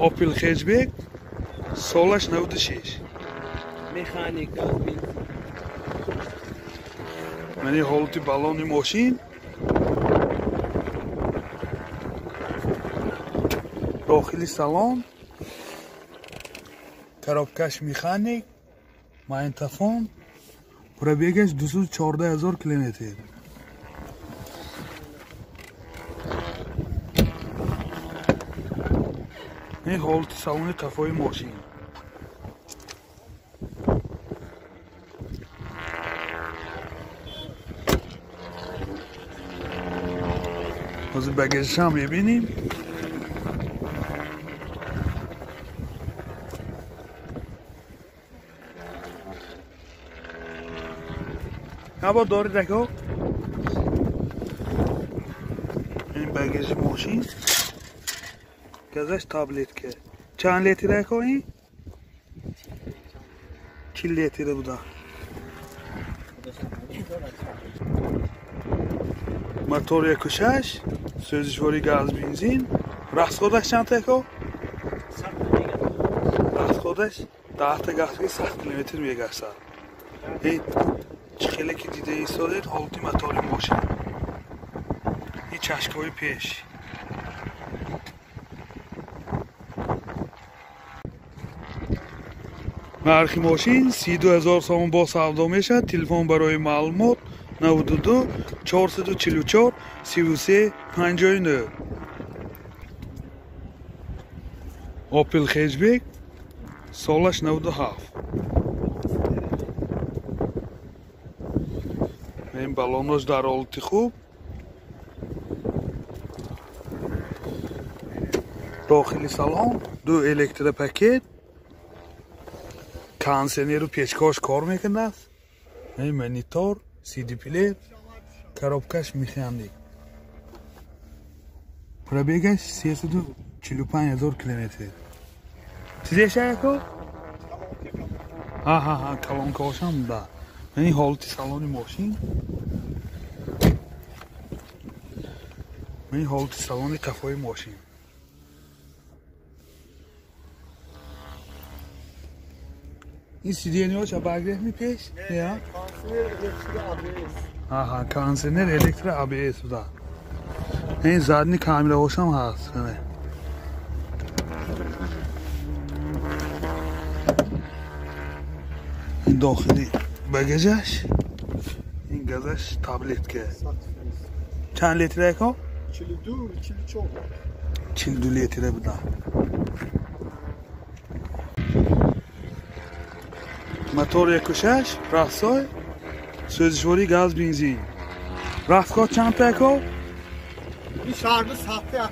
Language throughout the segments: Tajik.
Opel Hatchback солаш 96. Механик, газ, бензин. Мани ҳолати баллони мошин. Дохили салон. Коробкаш механик, магнитофон. Пробегаш 214 000 километр. Ин ҳолати салони қафои мошин. Ҳозир багажашам мебинем. Ҳаво дорид ако? Ин багажи мошин. Газаш таблетка. Чанд литр ако ин? 40 литр буда. Мотор 1.6, сӯзишвори газ, бензин. Расходаш чанд ако? Расходаш 10 та газ 100 километр мегашад. Ин чӣ хеле ки дида истодед ҳолати мотори мошин. Ин чашкҳои пеш. Нархи мошин 32 000 сомон бо савдо мешавад. Телефон барои маълумот 92 444 33 59. Opel Hatchback солаш 97. Ин баллонош дар ҳолати хуб. Дохили салон ду электропакет, кондиционеру печкош кор мекунад. Ин монитор, CD плеер, коробкаш механик. Пробегаш 345 000 километр. Чизе шаяко? Ҳа, колонкаошам да. Ин ҳолати салони мошин. Ин ҳолати салони қафои мошин. Ин сиденьяш обогрев мепеш? Не, аҳа, кондиционер электро АБС буда. Ин задний камераҳошам ҳаст. Ин дохили багажаш, ин газаш таблетка. Чанд литр ако? 42, 44. 42 литр буда. Мотор 1.6, расой, сӯзишвории газ, бензин. Расход чанд та ако? Ин шаҳрда 105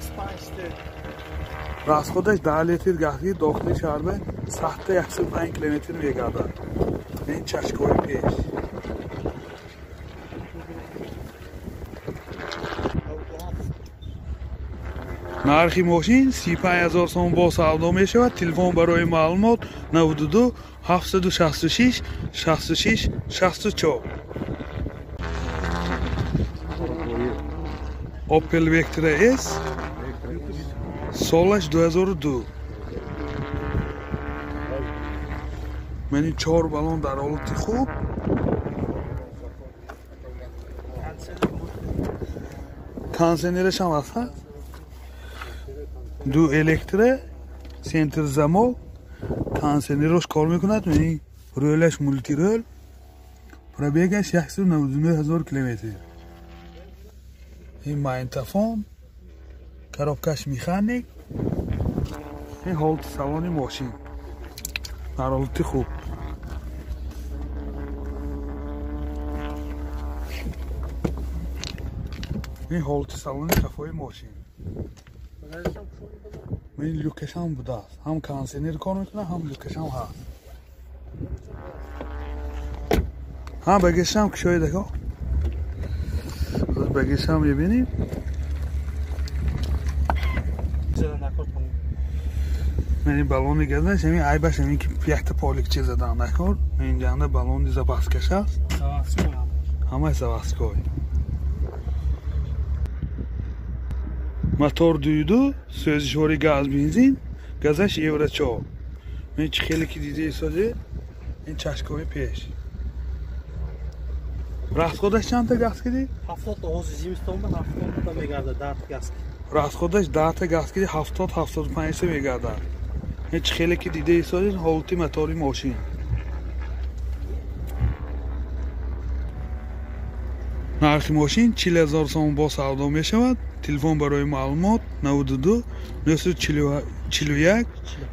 та. Расходаш 10 литр гази дохили шаҳрда 105 километр мегардад. Ин чашкҳои пеш. Нархи мошин 35 000 сомон бо савдо мешавад. Телефон барои маълумот 92 766 66 64. Opel Vectra S солаш 2002. Мани 4 баллон дар ҳолати хуб. Кондиционераш ҳам ҳаст. Ду электро, центр замок, кондиционерош кор мекунад. Мани рӯлаш мултирол. Пробегаш 199 000 километр. Ин магнитофон, коробкаш механик. Ин ҳолати салони мошин дар ҳолати хуб. Ин ҳолати салони қафои мошин. Ин люкашам будааст. Ҳам кондиционер кор мекунад, ҳам люкашам ҳаст. Ҳам багажашам кушоид ако. Багажашам мебинем. Мани баллони газаш, ҳамин айбаш ҳамин ки якта поликча задан накор. Инҷанда баллони запаскаш аст. Ҳамаи заводской. Мотор 2.2, сӯзишвори газ, бензин. Газаш евро 4. Ин чӣ хеле ки дида истоди, ин чашкои пеш. Расходаш чандта газ киди? 70 та, ҳозир зимистонда 70 та мегардад, 10 газ. Расходаш 10 та газ киди, 70-75 та мегардад. Ин чӣ хеле ки дида истоди, ҳолати мотори мошин. Нархи мошин 40 000 сомон бо савдо мешавад. Телефон барои маълумот 92 941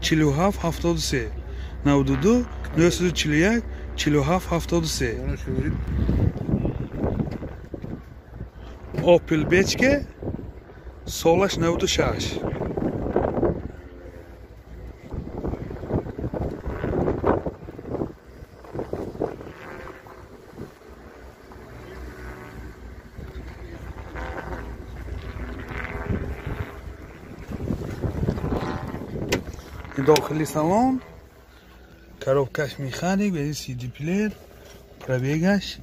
47 73 92 941 47 73. Opel Бечке, солаш 96. Дохили салон, коробкаш механик, бе CD плеер, пробегаш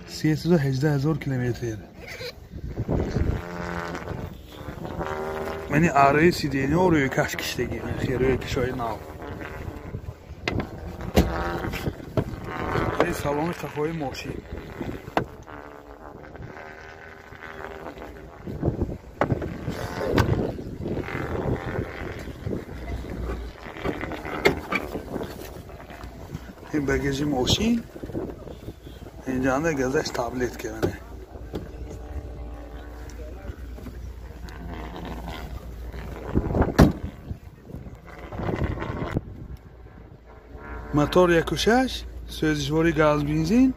318 000 километр. Мани араи сидениҳо рӯйкаш киштагӣ, рӯйкашҳои нав. Ин салони қафои мошин. Ин багажи мошин, инҷанда газаш таблетка мане. Мотор 1.6, сӯзишворӣ газ бензин,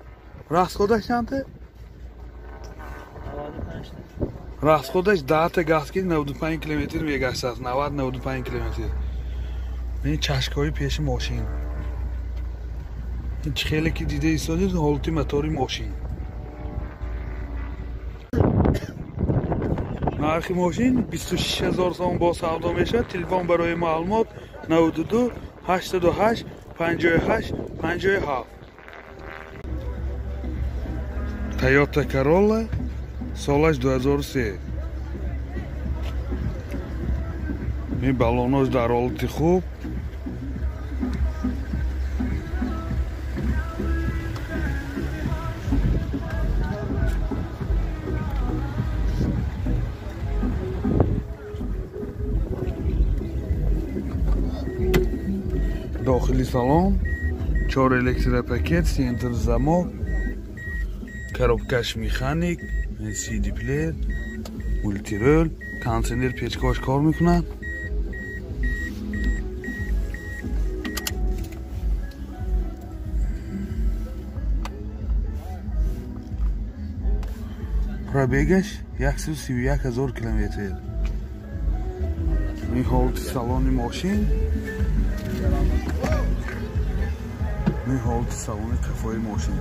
расходаш чандта? Расходаш 10 та газ ки 95 километр мегаштааст, 90-95 километр. Ин чашкаҳои пеши мошин. Ин чӣ хеле ки дида истодед, ҳолати мотори мошин. Нархи мошин 26 000 сомон бо савдо мешавад. Телефон барои маълумот 92 88 58 57. Toyota Corolla, солаш 2003. Ин балонош дар ҳолати хуб. Дохили салон 4 электропакет, центр замок, коробкаш механик, CD плеер, мультирол, кондиционер печкош кор мекунад. Пробегаш 131 000 километр. Ин ҳолати салони мошин. Ин ҳолати салони қафои мошин.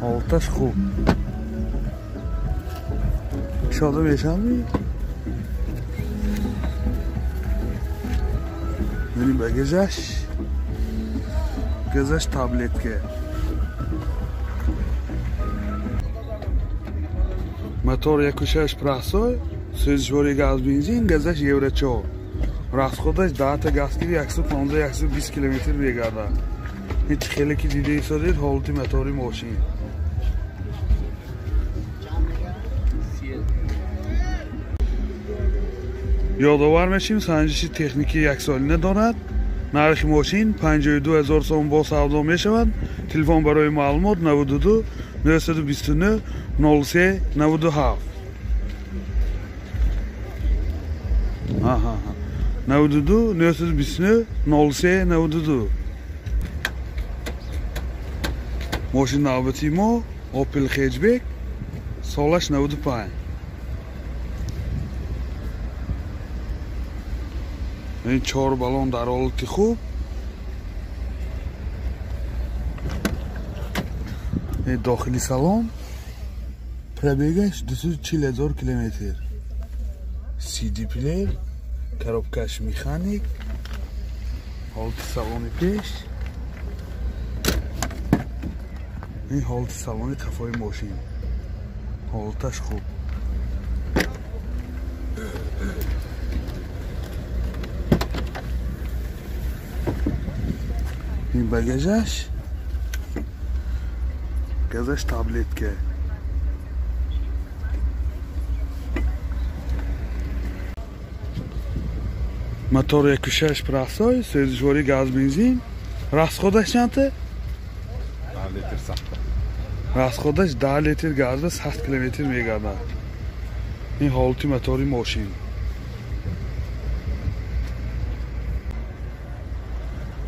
Ҳолаташ хуб. Кушода мешавад? Бинем багажаш. Газаш таблетка. Мотор 1.6 прасой, сӯзишворӣ газ бензин, газаш евро 4. Расходаш 10 та газ киди 115-120 километр мегардад. Ин чӣ хеле ки дида истодед, ҳолати мотори мошин. Ёдовар мешим, санҷиши техникӣ яксолина дорад. Нархи мошин 52 000 сомон бо савдо мешавад. Телефон барои маълумот 92 929 03 97. 92 929 03 92. Мошин навбати мо Opel Hatchback, солаш 95. Ин 4 балон дар ҳолати хуб. Ин дохили салон, пробегаш 240 000 километр. CD плеер, коробкаш механик, ҳолати салони пеш. Ин ҳолати салони қафои мошин. Ҳолаташ хуб. Ин багажаш, газаш таблетка. Мотор 1.6 простой, сӯзишворӣ газ бензин. Расходаш чандта? 10 литр 100. Расходаш 10 литр газ ба 100 километр мегардад. Ин ҳолати мотори мошин.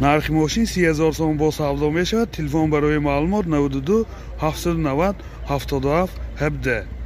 Нархи мошин 30 000 сом бо савдо мешавад. Телефон барои маълумот 92 790 77 17.